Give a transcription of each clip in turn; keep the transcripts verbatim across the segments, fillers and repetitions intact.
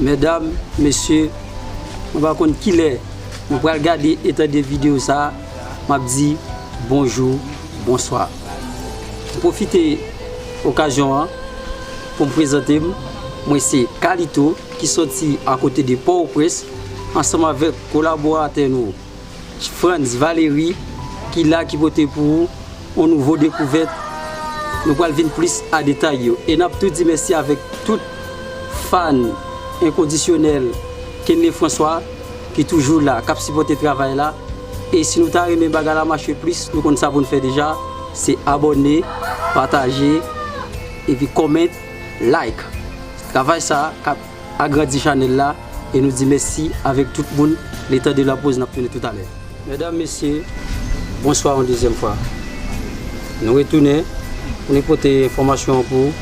Medam, mesye, mwen pa konn kilè nou pral gade e tande videyo sa a, m ap di bonjou, bonswa. M pwofite okazyon an pou m prezante m. Mwen se Kalito ki sòti akote de Pòtoprens ansanm avèk kolaboratè nou Frantz Valery ki la ki pote pou ou yon nouvo dekouvèt. Nou pral vin plis a detay yo. E n ap tou di mèsi avèk tout fan enkondisyonèl Kenley François ki toujou la, k ap sipòte travay la. E si nou ta renmen bagay la mache plis, nou konn sa pou n fè deja, se abòne, pataje, epi comment, like. Travay sa k ap agrandi chanèl la e nou di mèsi avèk tout moun. Letan de la poz, n ap tounen toutalè. Medam, mesye, bonswa yon dezyèm fwa. Nou retounen pou nou pote enfòmasyon an pou ou.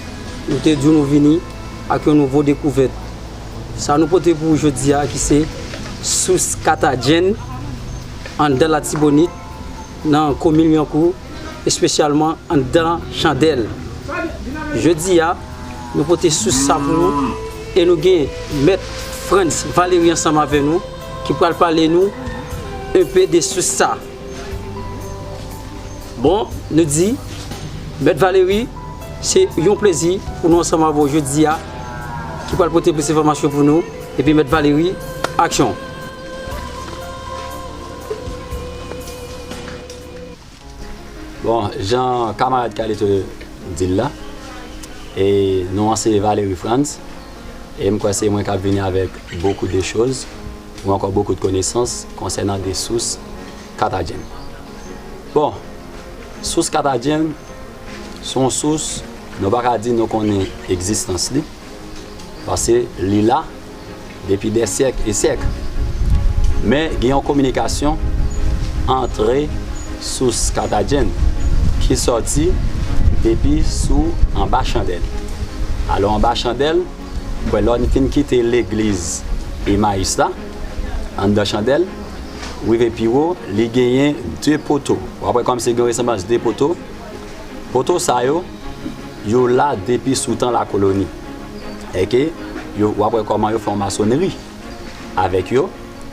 Nou te di w nou vini ak yon nouvo dekouvèt. Sa nou pote pou ou jodi a ki se sous Katajèn anndan Latibonit, nan komin Lyankou, espesyalman anndan Chandèl. Jodi a, nou pote sous sa pou nou e nou gen Mèt Frantz Valery ansanm avè nou ki pral pale nou enpe de sous sa. Bon, nou di, Mèt Valery, se yon plezi pou nou ansanm avè w jodi a, ki pral pote plis enfòmasyon pou nou. Epi Mèt Valery, aksyon! Bon, jan kamarad Kalito di l la, e non an se Valery Frantz, e m kwè se mwen k ap vini avèk beaucoup de choses, ou ankò beaucoup de connaissances konsènan de sous Katajèn. Bon, sous Katajèn, se yon sous, nou pa ka di nou konnen egzistans li, paske li la depi dè syèk e syèk. Men gen yon kominikasyon antre sous Katajèn ki sòti depi sou anba chandèl. Alò, anba chandèl, kwè lè w fin kite legliz Emayis la, anndan chandèl, rive pi wo, li genyen de poto. W ap wè kòmsi gen yon resanblans de poto. Poto sa yo, yo la depi sou tan lakoloni. Èske yo, w ap wè kòman yo fè yon masonri avèk yo,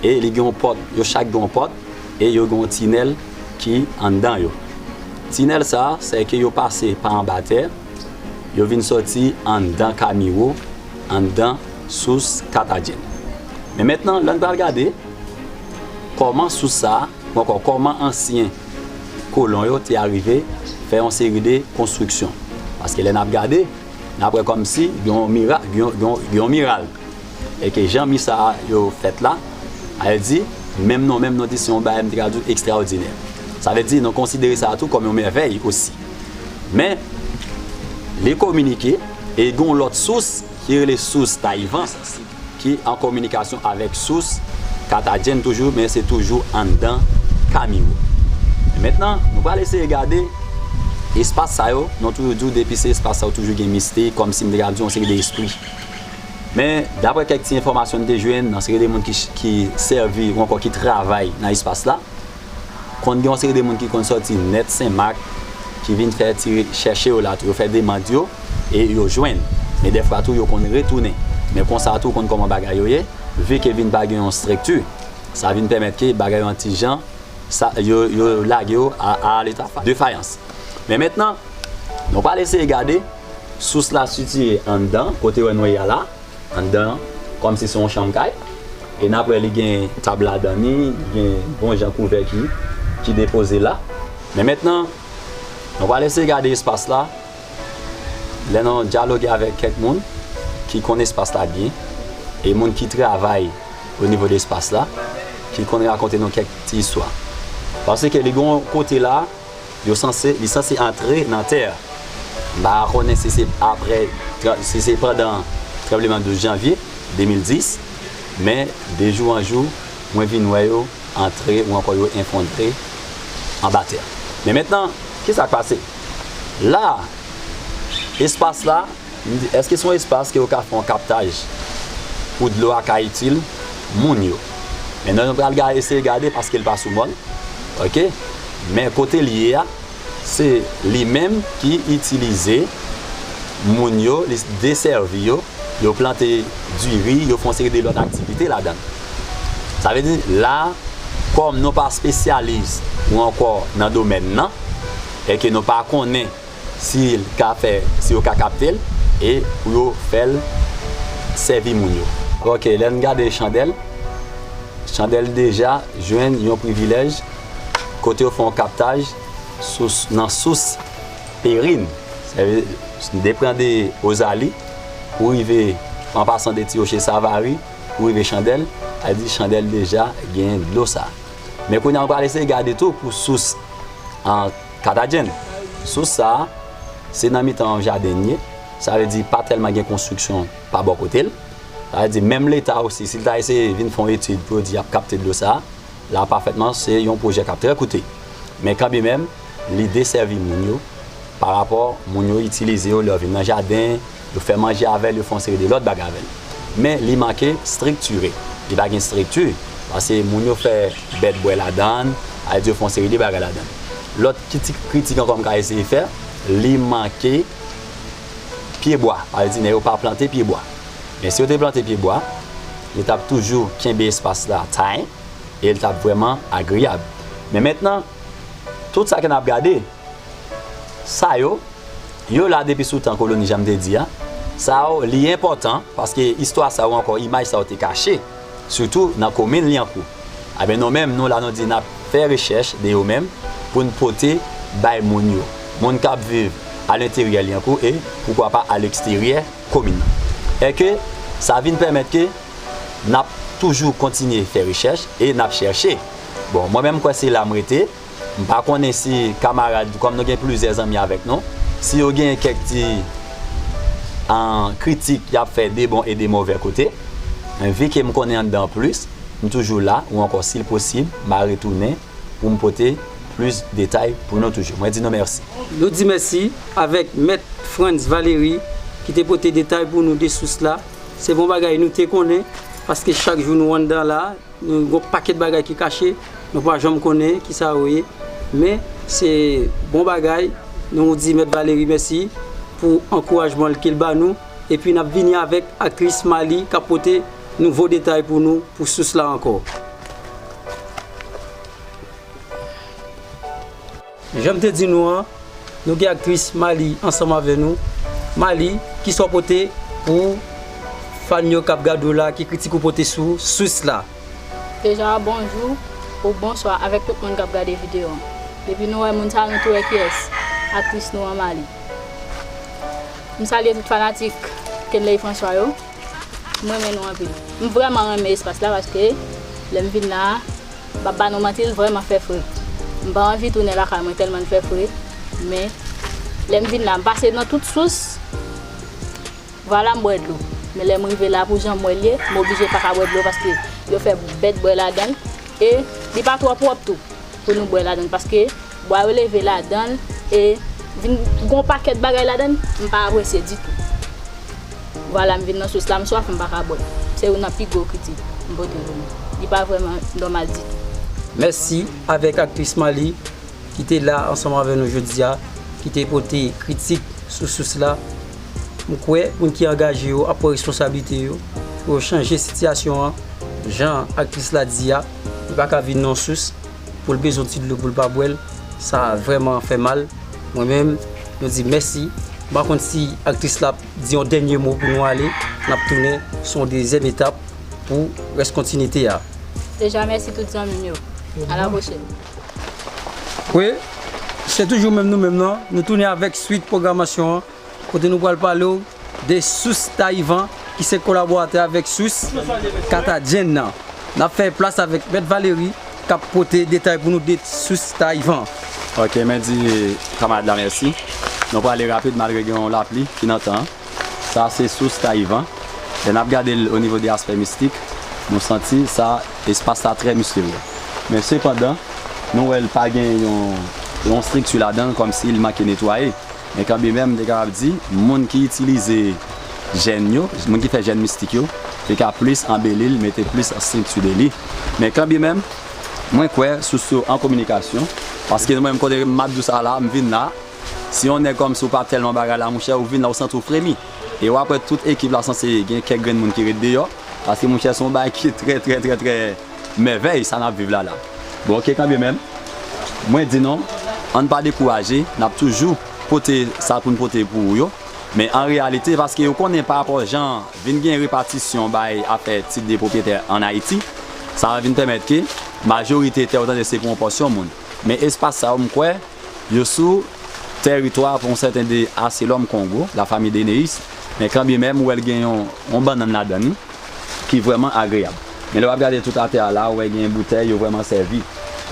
e li gen yon pòt, yo chak gen yon pòt, e yo gen yon tinèl ki anndan yo. Tinèl sa a, sèke yo pase pa anba tè, yo vin sòti anndan Kamiwo, anndan sous Katajèn. Men mentnan, lè n pral gade kòman sous sa a, ou ankò kòman ansyen kolon yo te arive fè yon seri de konstriksyon. Paske lè n ap gade, n ap wè kòmsi gen yon mira-, gen yon, gen yon, gen yon miral. E ke jan mi sa a yo fèt la, a vle di, menm non, menm non di se yon bagay m te ka di w ekstraòdinè. Sa vle di, nou konsidere sa a tou kòm yon mèvèy osi. Men, li kominike, e gen yon lòt sous ki rele sous Tayvan, ki an kominikasyon avèk sous Katajèn toujou, men se toujou anndan Kamiwo. Mentnan, nou pral eseye gade espas sa yo, nou toujou di w depi se espas sa yo toujou gen mistè, kòmsi m te ka di w yon seri de espri. Men, daprè kèk ti enfòmasyon n te jwenn nan seri de moun ki, ki sèvi ou ankò ki travay nan espas la, konn gen yon seri de moun ki konn sòti nèt Senmak, ki vin fè ti chèche yo la tou, yo fè demand yo, e yo jwenn. Men dèfwa tou, yo konn retounen. Men konsa tou, ou konn kòman bagay yo ye, vi ke vin pa gen yon estrikti, sa vin pèmèt ke bagay yo yon ti jan, sa, yo, yo lage yo a, a leta defayans. Men mentnan, nou pral eseye gade sous la sitiye anndan, kote wè nou ye a la, anndan, kòmsi se yon chanm kay. E n ap wè li gen tab ladan li, li gen bon jan kouvè ki, ki depoze la. Men mentnan, nou pral eseye gade espas la. Lè nou dyaloge avèk kèk moun ki konn espas la byen, e moun ki travay o nivo de espas la, ki konn rakonte nou kèk ti istwa. Paske li gen yon kote la, yo sanse, li sanse antre nan tè a. M pa konnen si se aprè, tra-, si se pandan tranbleman douz janvye de mil dis, men de jou an jou, mwen vin wè yo antre ou ankò yo efondre anba tè. Men mentnan, ki sa k pase? La, espas la, m di, èske se yon espas ke yo ka fè yon kaptaj pou dlo a ka itil moun yo? Men nou pral ga-, eseye gade paske l pa sou mòn, oke? Men kote l ye a, se li menm ki itilize moun yo, li desèvi yo, yo plante diri, yo fè yon seri de lòt aktivite ladan l. Sa vle di, la, kòm nou pa espesyalis ou ankò nan domèn nan, e ke nou pa konnen si l ka fè, si yo ka kapte l, e pou yo fè l sèvi moun yo. Ok, lè n gade chandèl, chandèl deja jwenn yon privilèj kote yo fè yon kaptaj sous, nan sous Perin. Sa vle di, depi de Ozali pou rive, an pasan de Ti Woche Savari, pou rive Chandèl, sa vle di Chandèl deja gen dlo sa. Men kounye a, nou pral eseye gade tou pou sous an Katajenn. Sous sa a, se nan mitan yon jaden l ye. Sa vle di pa tèlman gen konstriksyon pa bò kote l. Sa vle di menm Leta osi, si l ta eseye vin fè yon etid pou yo di y ap kapte dlo sa a, la pafètman se yon pwojè k ap trè koute. Men kanmenm, li desèvi moun yo, pa rapò moun yo itilize yo lè yo vin nan jaden, yo fè manje avè l, yo fè yon seri de lòt bagay avè l. Men li manke estriktire. Li pa gen estrikti, paske moun yo fè bèt bwè ladan l, sa vle di yo fè yon seri de bagay ladan l. Lòt kritik, kritik ankò m ka eseye fè, li manke pyebwa. Sa vle di nèg yo pa plante pyebwa. Men si yo te plante pyebwa, yo t ap toujou kenbe espas la tay, e l t ap vrèman agreyab. Men mentnan, tout sa ke n ap gade, sa yo, yo la depi sou tan koloni, jan m te di a. Sa yo, li enpòtan, paske istwa sa yo ankò, imaj sa yo te kache, sitou nan komin Lyankou. Ebyen, nou menm, nou la, nou di n ap fè rechèch de yo menm pou n pote bay moun yo. Moun k ap viv alenteryè Lyankou e, poukwa pa, aleksteryè komin nan. E ke sa vin pèmèt ke n ap toujou kontinye fè rechèch e n ap chèche. Bon, mwen menm, m kwè se la m rete. M pa konnen si kamarad, kòm nou gen plizyè zanmi avèk nou, si yo gen kèk ti, an, kritik y ap fè de bon e de movè kote. Men vi ke m konnen anndan plis, m toujou la, ou ankò si l posib, m a retounen pou m pote plis detay pou nou toujou. Mwen di nou mèsi. Nou di mèsi avèk Mèt Frantz Valery ki te pote detay pou nou de sous la. Se bon bagay nou te konnen, paske chak jou nou anndan la, nou gon pakèt bagay ki kache, nou pa janm konnen kisa yo ye. Men se bon bagay, nou di Mèt Valery mèsi pou ankourajman l ke l ba nou. Epi n ap vini avèk aktris Mali k ap pote nouvo detay pou nou pou sous la ankò. Jan m te di nou an, nou gen aktris Mali ansanm avè nou. Mali, kisa w pote pou fan yo k ap gade w la, ki kritik ou pote sou sous la? Deja, bonjou ou bonswa avèk tout moun k ap gade videyo an. Depi nou wè moun sa, nou tou wè kiyès, aktris nou an, Mali. M salye tout fanatik Kenley François yo. M renmen nou anpil. M vrèman renmen espas la paske lè m vin la a, m p ap ba nou manti, l vrèman fè fre. M pa anvi tounen lakay mwen tèlman l fè fre. Men lè m vin la, m pase nan tout sous. Vwala, m bwè dlo. Men lè m rive la, pou jan m wè l ye, m oblije pa ka bwè dlo paske yo fè bèt bwè ladan l. E li pa twò pwòp tou pou nou bwè ladan l, paske bwa yo leve ladan l e vin gon pakèt bagay ladan l, m pa apresye ditou. Vwala, m vin nan sous la, m swaf, m pa ka bwè. Se youn nan pi gwo kritik m pote pou nou. Li pa vrèman nòmal ditou. Mèsi avèk aktris Mali ki te la ansanm avè nou jodi a, ki te pote kritik sou sous la. M kwè moun ki angaje yo ap pran responsablite yo pou yo chanje sitiyasyon an, jan aktris la di a, li pa ka vin nan sous pou l bezwen ti dlo pou l pa bwè l, sa vrèman fè mal. Mwen menm, nou di mèsi. M pa konn si aktris la ap di yon dènye mo pou nou ale, n ap tounen sou yon dezyèm etap pou rès kontinite a. Deja, mèsi tout zanmi m yo. A la pwochèn. Wi, se toujou menm nou menm nan. Nou tounen avèk swit pwogramasyon an, kote nou pral pale w de Sous Tayivan, ki se kolaboratè avèk Sous Katajenn nan. N ap fè plas avèk Mèt Valery, k ap pote detay pou nou de Sous Tayivan. Ok, mwen di kamarad la mèsi. Nou prale rapid malgre gen yon lapli ki nan tan an. Sa se Sous Tayivan. Lè n ap gade l o nivo de aspè mistik, nou santi sa, espas la trè misterye. Men sepandan, nou wè l pa gen yon, yon estrikti ladan l, kòmsi l manke netwaye. Men kanmenm, m te kapab di, moun ki itilize jèn yo, moun ki fè jèn mistik yo, te ka plis anbeli l, mete plis estrikti de li. Men kanmenm, mwen kwè sous yo an kominikasyon, paske mwen menm kote m ap di w sa la, m vin la, si yon nèg kòmsi w pa tèlman bagay la, monchè, ou vin la, ou santi w fremi. E w ap wè tout ekip la sanse gen kèk grenn moun ki ret deyò, paske monchè se yon bagay ki trè, trè, trè, trè mèvèy sa n ap viv la la. Bon, oke, kanmenm, mwen di nou, ann pa dekouraje, n ap toujou pote sa pou n pote pou ou yo. Men an reyalite, paske yo konnen pa rapò jan vin gen repatisyon bay afè tit de pwopriyetè ann Ayiti, sa vin pèmèt ke majorite tè yo tande se pou yon pòsyon moun. Men espas sa yo, m kwè, yo sou tèritwa pou yon sèten de Aselòm Kongo, lafanmi Deneis, men kanmenm ou wè l gen yon, yon bannann ladan l ki vrèman agreyab. Men lè w ap gade tout atè a la, ou wè gen boutèy, yo vrèman sèvi.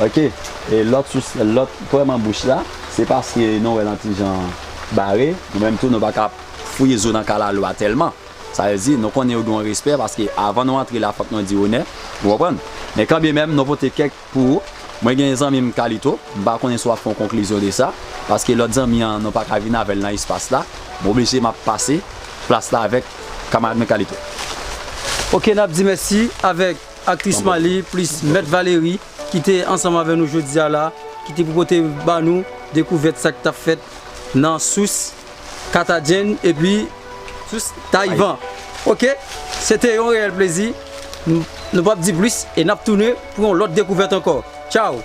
Oke? E lòt sous, lòt vrèman bouch la, se paske nou wè l yon ti jan bare, nou menm tou nou pa ka fouye zo nan kalalou a tèlman. Sa vle di, nou konnen yo gen yon respè, paske avan nou antre la, fòk nou di onè, ou konprann? Men kanmenm, nou pote kèk pou ou. Mwen gen zanmi m Kalito, m pa konnen si w ap fè yon konklizyon de sa, paske lòt zanmi an, nou pa ka vin avè l nan espas la. M oblije m ap pase plas la avèk kamarad mwen Kalito. Oke, n ap di mèsi avèk aktris Mali plis Mèt Valery ki te ansanm avè nou jodi a la, ki te pou pote ba nou dekouvèt sa k t ap fèt nan sous Katadjèn epi sous Tayvan. Oke, se te yon reyèl plezi. Nou, nou p ap di plis e n ap tounen pou yon lòt dekouvèt ankò. Tchaw!